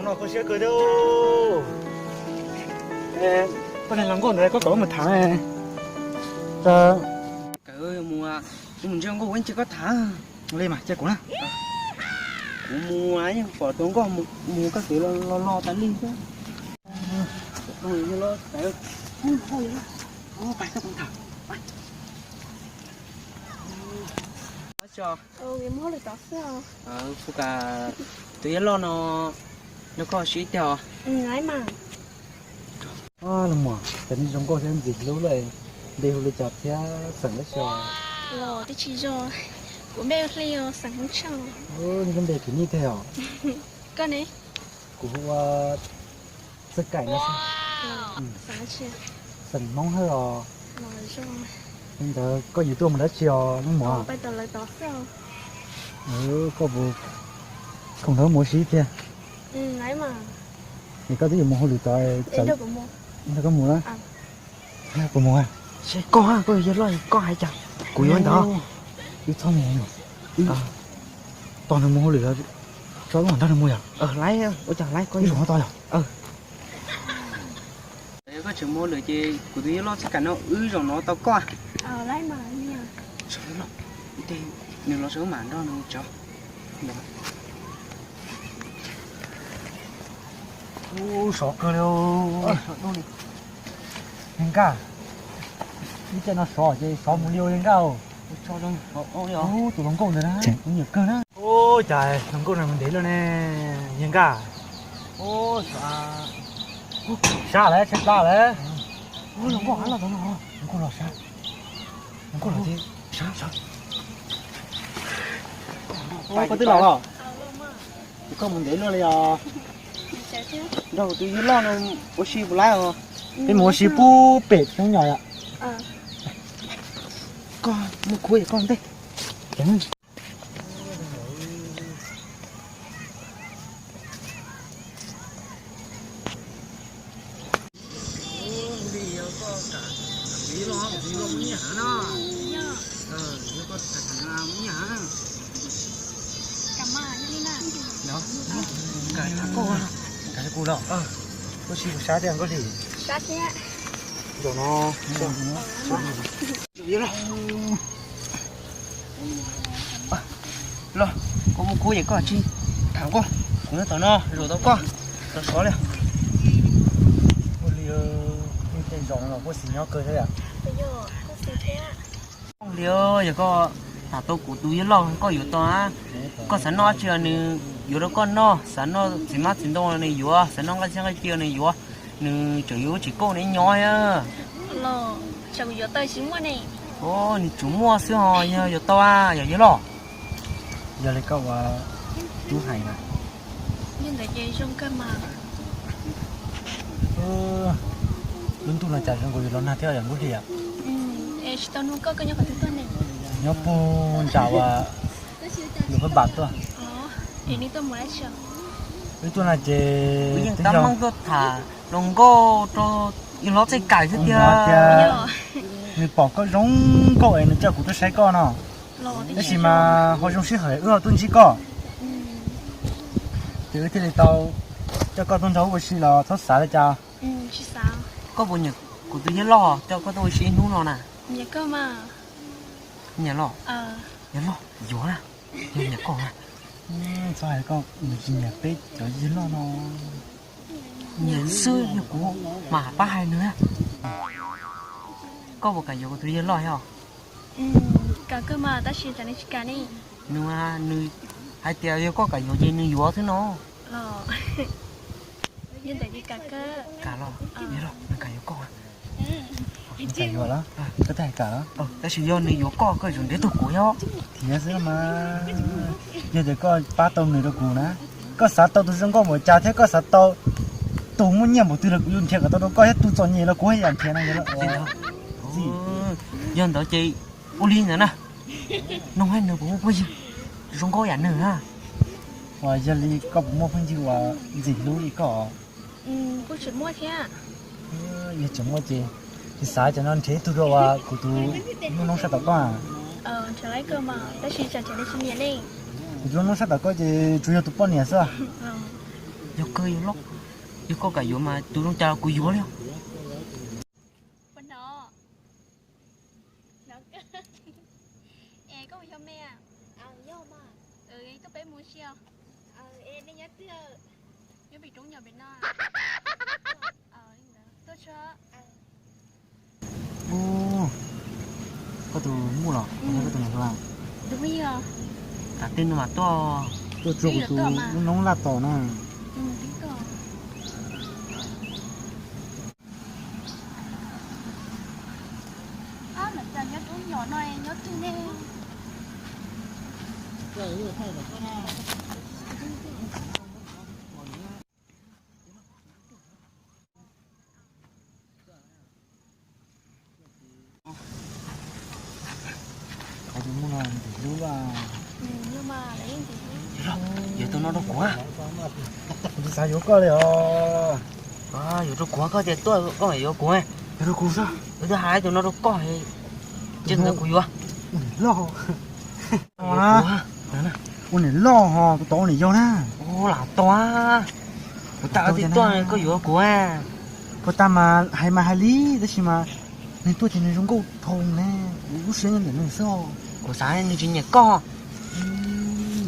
Koj siab kawg thiab. Koj niag hluas nkauj ntawd koj kom wb mus tham. Kawm mus, mus ntsib hluas nkauj ua ib ntsis koj tham. Li mas cia kuv na. Kuv mus yeej pom tus nkauj mus koj twb lo lo tas li xwb. Kuv kam tus yawg loj no, nrog koj sib tiag os. Los muam, cas nej zoo nkauj thiab ntxim hlub lawm, npe hu li cas thiab xeem dab tsi os? Los twb tsis zoo, kuv npe hu Hli, xeem Hmoob Tsheej. Nej lub npe khwv nyiaj tiag os. Koj ne? Kuv hu ua Txawj Kaim no xwb. Xeem Hmoob Hawj os. Li ntawd koj yuav tuaj mus dab tsi os leej muam? Koj puas khoom nrog wb mus ua si thiab? Es koj twb yuav mus hauj lwm tod, nrog koj mus na. Koj mus, koj, koj yawg loj koj hais cas kuv yuav ntawd. Wb txhob mus, tos nws mus hauj lwm, tso wb mam nrog nws mus yom. Laiv, ua cas laiv koj, wb zaum no tau yom. Koj tseem mus hauj lwm ces kuv tus yawg loj Txawj Kaim no wb zaum no tau koj. Nws los tsev wb mam nrog nws mus tsev. Ub, sov kawg li. Yawg Nkaj, ib caij no sov ces sov mus li yawg Nkaj. Ub, tus hluas nkauj ntawd na, kuv nyiam kawg na. Ub, cas hluas nkauj no mus ntev lawm ne, yawg Nkaj. Sab lawm, tshaib plab lawm. Hluas nkauj los sab. Hluas nkauj los, koj twb los los? Koj mus ntev luaj li os. Nrog kuv tus yawg loj no ua si puas laib os? Peb mus ua si pub pem roob nyom yom. Koj muaj khub es koj ntej. Kuv sab thiab nkauj hli. Zaum no. Los, koj muaj khub es koj tsis tham koj, kuv nyob tom no zaum tau koj, tau sov li. Ua li, tej zaum los kuj xis nyob kawg thiab. Li, yog koj tham tau kuv tus yawg loj koj yuav tau na, koj xav noj dab tsi los nws yuav rau koj noj, xav noj txiv hmab txiv ntoo los nws yuav, xav noj nqaij txhiab nqaij ci los nws yuav, nws tseem yuav tsis kauj neb nyob. Nws tsuas muaj xwb os, yog yuav tau yog yawg loj. Yog li koj ua tub hais na. Lub ntuj no cas zoo nkaus yuav los nag thiab yog nkauj hli. Nyob puag nram uas luas phab npas tuaj. Wb tuaj no ces yeej tab meeg tuaj tham hluas nkauj rau yawg loj Txawj Kaim xwb tiag. Nws pom koj zoo nkauj es nws coj kuv tuaj saib koj no. Tab sis mas ho zoo sij hawm wb ho tuaj ntsib koj, ces wb thiaj li tau coj koj tuaj nrog wb ua si los txhob xav li cas. Koj puas nyiam kuv tus yawg loj coj koj tuaj ua si ib hnub no na? Nyiam los? Yawg loj yuav na, yog nyiam koj na. Txhob hais koj nyiam peb cov yawg loj no. Nyiam xwb, yog kuv mam pab hais nws. Koj puas kam yuav kuv tus yawg loj thiab? Kam kawg mas tab sis tsam nws tsis kam ne. Nws, nws hais tias yog koj kam yuav ces nws yuav xwb no. Kam los, nws kam yuav koj. Nws kam yuav los? Koj twb hais kam los? Tab sis yog nws yuav koj, koj yuav nrhiav tau kuv thiab. Thiab xwb mas, yog tias koj pab tau nws rau kuv na, koj xav tau tus zoo nkauj npaum cas thiab koj xav tau tus muaj nyiaj npaum twg los kuv yuav nrhiav kom tau rau koj thiab, tus txom nyem los kuv haj yam nrhiav no. Yog ntawd ces ua li ntawd na, noog saib nws puas muaj phooj ywg zoo nkauj yam nws na. Uas yog li koj puas muaj phooj ywg uas ntxim hlub li koj? Kuj tseem muaj thiab. Yog tseem muaj ces, ces xav cov no nrhiav ib tug rau uas kuv tus hlub noob sab tom koj. Kuv tus hlub noob sab tom koj ces tsuas yog tus poj niam xwb. Yog kawg yog loj, yog koj kam yuav mas tus zoo cas los kuv yuav li. Ua no, no kawg. Es koj puas yog me? Tuaj peb mus si os. Nyob pem roob nyom pem no. Tuaj tso. Koj tus muj los yog koj tus niam hluas? Tus muj yog. Tam tej no mas tuaj, tuaj tsuag kuv tus noob laj tom na. Nyob roob nyom no nyob twg ne? Yog tus no rau kuv. Kuv tsis xav yuav koj li os. Yuav rau kuv, koj tias tuaj koj yuav kuv. Yog rau kuv xwb. Kuv twb hais tus no rau koj, cia ntawd kuv yuav. Loj. Ua niam loj ho, kuv tau ua niam yau na. Lam tau, kuv tau tias tuaj koj yuav kuv. Puas tas mas hais mas hais li, tab sis mas nws tuaj ces nws zoo nkauj dhau ne, kuv lub siab nyob ntawm nws xwb. Kuv xav nws tsis nyiam koj.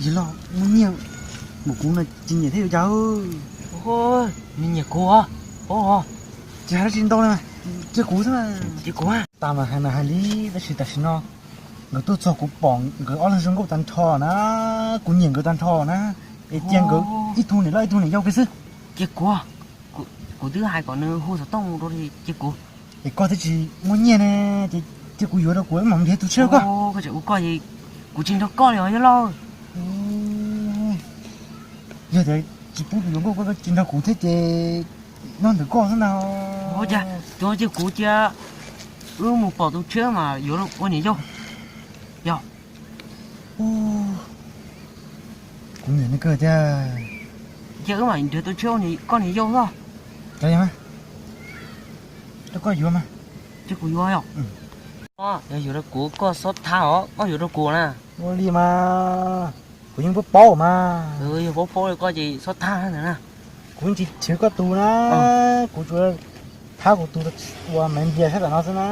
Yog los muaj nyiaj npaum kuv no tsis nyiam thiab yuav cas. Nws nyiam kuv. Tsis hais dab tsi ntau li, cia kuv xwb. Cia kuv. Tas mas hais mas hais li, tab sis tam sim no nkawd tuaj txog kuv pom nkawd ob leeg zoo nkauj tag nrho na, kuv nyiam nkawd tag nrho na, es cia nkawd ib tug niam loj ib tug niam yau kiag xwb. Cia kuv, kuv twb hais kom nws hu xov tooj mus rau, cia kuv. Es koj twb tsis muaj nyiaj ne, ces cia kuv yuav rau kuv mam nrhiav tus tshiab rau koj. Koj tseem ua koj, kuv tsis nrog koj li os yawg laus. Yog tias tsis pub tus yuav nkauj koj tsis nrog kuv thiab ces nyob ntawm koj xwb ntag. Ua cas, cia kuv cia wb mus pom tus tshiab mas yuav ua niam yau. Yog. Kuv nyiam nws kawg tiag. Cia wb mam nrhiav tus tshiab ua koj niam yau xwb. Cov yog, rau koj yuav mas. Cia kuv yuav yom. Yog yuav rau kuv koj txhob thab os, koj yuav rau kuv na. Ua li mas, kuv yeej paub paub mas. Yog paub paub li koj ces txhob thab ntawd na. Kuv yeej tsis chwv koj tus na, kuv tsuas thab kuv tus uas me npias sab tom no xwb na.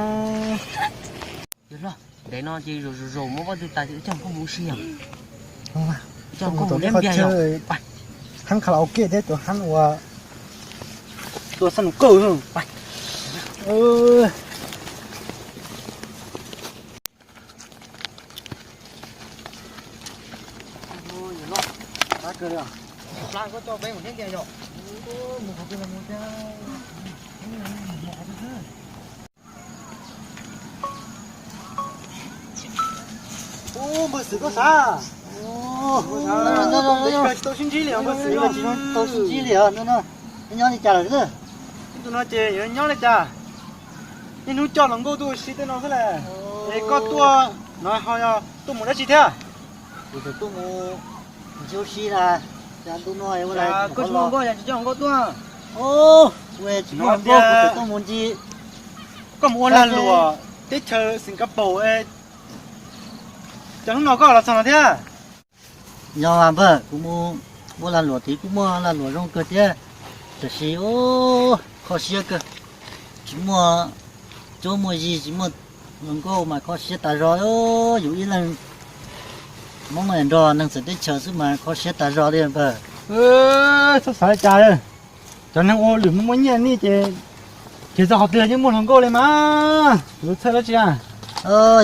Yog los, ntev no ces zaum zaum zaum muab pob tw tas ces wb coj mus ua si yom. Coj mus ua si yom. Hab karaoke thiab tus hab uas tua xab nus kawj. Ub, npawg Xwm koj sav. Tsis tau sib ntsib li os npawg Xwm. Tsis tau sib ntsib li os, nyob li cas lawm? Tus no ces yuav nyob li cas? Niaj hnub coj hluas nkauj tuaj ua si tej no xwb las. Es koj tuaj no ho yog tuaj mus dab tsi thiab? Kuv tseem tuaj mus ncig ua si na. Cas ntu no ua li koj tsis muaj hluas nkauj, cas tsis coj hluas nkauj tuaj? Kuv tsis muaj hluas nkauj, kuv tseem tuaj mus ncig. Koj mus ua lag luam teb chaws Singapore, cas hnub no koj los txog no thiab? Yog npawg, kuv mus ua lag luam tid kuj muaj lag luam zoo kawg thiab, tiam sis kho siab kawg, tsis muaj cuab muaj yig, tsis muaj hluas nkauj mas kho siab tas zog. Yus ib leeg Hmoob nrog neeg txawv teb chaws xwb mas kho siab tas zog li npawg. Txhob xav li cas, cov neeg ua hauj lwm muaj nyiaj nej ces, ces txog qhov twg yeej muaj hluas nkauj li mas, yuav txhawj dab tsi a?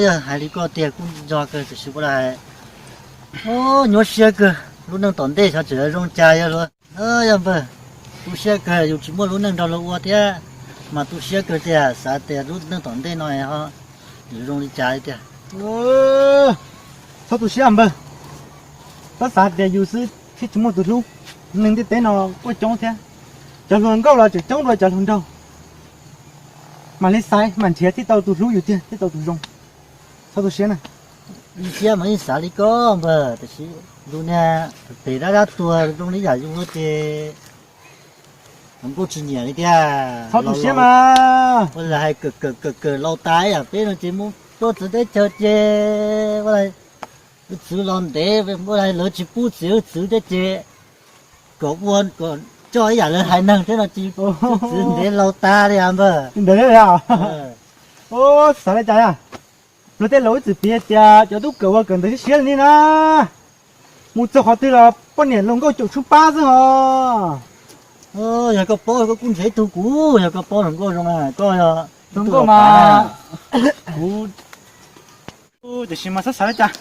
Yog hais li koj tiag kuj yog kawg, tiam sis ua li nyuaj siab kawg, lub neej tom ntej xyov tseem zoo cas yog luag. Yog npawg, tu siab kawg yus tsis muaj lub neej nrog luag ua thiab, mas tu siab kawg tiag, xav tias lub neej tom ntej no ho yuav zoo li cas li tiag. Txhob tu siab npawg, tab xav tias yus xwb thiaj tsis muaj tus hlub. Neeg ntiaj teb no kuj coob thiab, cov hluas nkauj los tseem coob dua cov hluas nraug. Mam li xaiv mam nrhiav thiaj tau tus hlub yus tiag, thiaj tau tus zoo. Txhob tu siab na. Ib siab mas yeej xav li koj npawg, tiam sis lub niag pem dab dab tuag zoo li yam yus ces hluas nkauj tsis nyiam li tiag. Txhob tu siab mas. Ua li hais kawm kawm kawm kawm laus tas yam peb no ces mus rau txawv teb chaws ces ua li wb txwv los ntev, ua li lawv tsis pub txiav wb txwv thiab ces kom ua kom Coj ib yam li haiv neeg thiab no tsis txwv ntev laus tas li npawg. Ntawd xav li cas na? Luag tej laus ib txwm piav tias cov tub kawm ua kawm ntawv siab siab li na, mus txog qhov twg los poj niam hluas nkauj caum tshoob pab xwb os. Yog koj paub koj kuj nrhiav ib tug kuv, yog koj paub hluas nkauj zoo, koj yog hluas nkauj mas kuv, tiam sis mas xav xav li cas,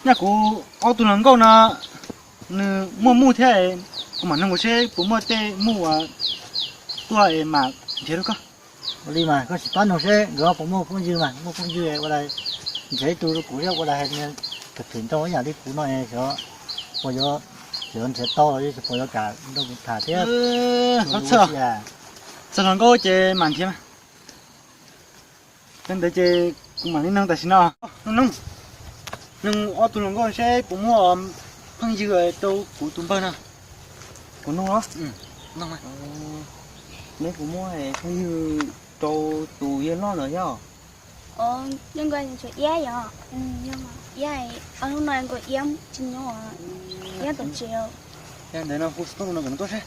nyaj kuv ob tug hluas nkauj no nws muaj muj thiab, kuv mam nug seb puas muaj tej muj uas tuaj es mam nrhiav rau koj. Ua li mas koj sim pab nug seb nkawd puas muaj phooj ywg mas, muaj phooj ywg ua li nrhiav ib tug rau kuv thiab, ua li hais tias phem nrau ib yam li kuv no es xyov puas yuav, xyov nrhiav tau los xyov puas yuav kam nrog kuv tham thiab. Txog hluas nkauj ces mam nrhiav mas. Li ntawd ces kuv mam li nug tam sim no. Nug, nug ob tug hluas nkauj seb puas muaj phooj ywg rau kuv tus npawg no. Kuv nug os. Neb puas muaj phooj ywg rau tus yawg loj ntawd thiab? Yog nkawd tsuas iab yom, iab, ob hnub no nkawd iab tsis nyob, iab tom tsev. Yog ntawd no hu xov tooj no kom nws tuaj seb.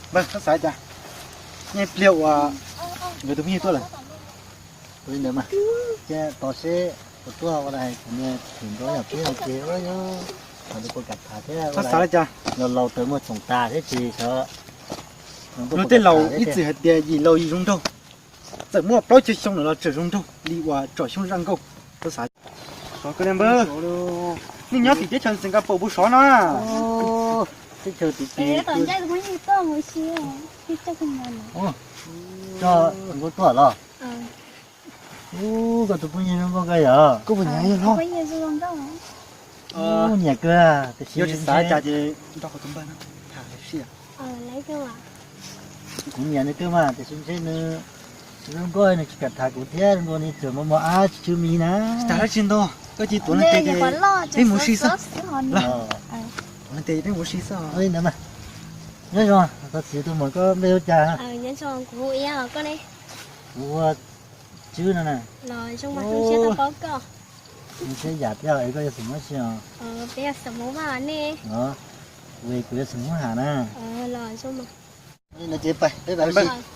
Npawg, koj xav cas? Nyob ib pliag uas nkawd tus phooj ywg tuaj lawm. Ua li ntawd mas, thiab tos seb puas tuaj ua li hais tias nws thwm nrau yam peb no ces ua li, qhov ntawd puas kam tham thiab. Koj xav li cas? Laus laus tawm muaj txoom tas thiab ces xyov. Luag tej laus ib txwm hais tias yim laus yim zoo nraug, txawm muaj plaub caug xyoo lawm los tseem zoo nraug li uas tsom xyoob zaj nkauj. Koj xav, nej nyob tim teb chaws Singapore puas sov na? Teb chaws tim tim. Koj tus phooj ywg zoo nkauj kawg yom? Kuv nyiam kawg, tiam sis ntshe kuv nyiam nws kawg mas tiam sis ntshe nws zoo nkauj nws tsis kam tham kuv thiab, zoo nkauj nws tsuas mos mos ab tsis tsw mis na. Tsis tas dab tsi ntau, koj cia tuav nws tes ces peb mus ua si xwb. Tuav nws tes ces peb mus ua si xwb. Ua li ntawd mas. Nyob zoo, thov txim tus muam, koj npe hu cas? Kuv hu Tswb no na. Zoo siab yam thiab es koj yog xeem Hmoob tsi os? Kuv yog xeem Hmoob Ham na. Ua li ntawd ces peb, peb, peb,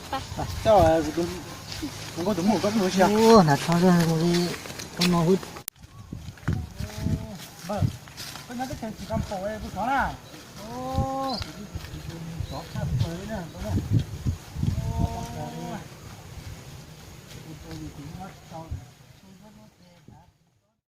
peb, coj kuv tus, kuv nkauj tus muam koj peb mus ua si os. Hnav tsho zoo li koj no hwb. Npawg, koj nyob teb chaws Singapore puas sov na? Sov tshaj plaws li na. Kuv tsis tau.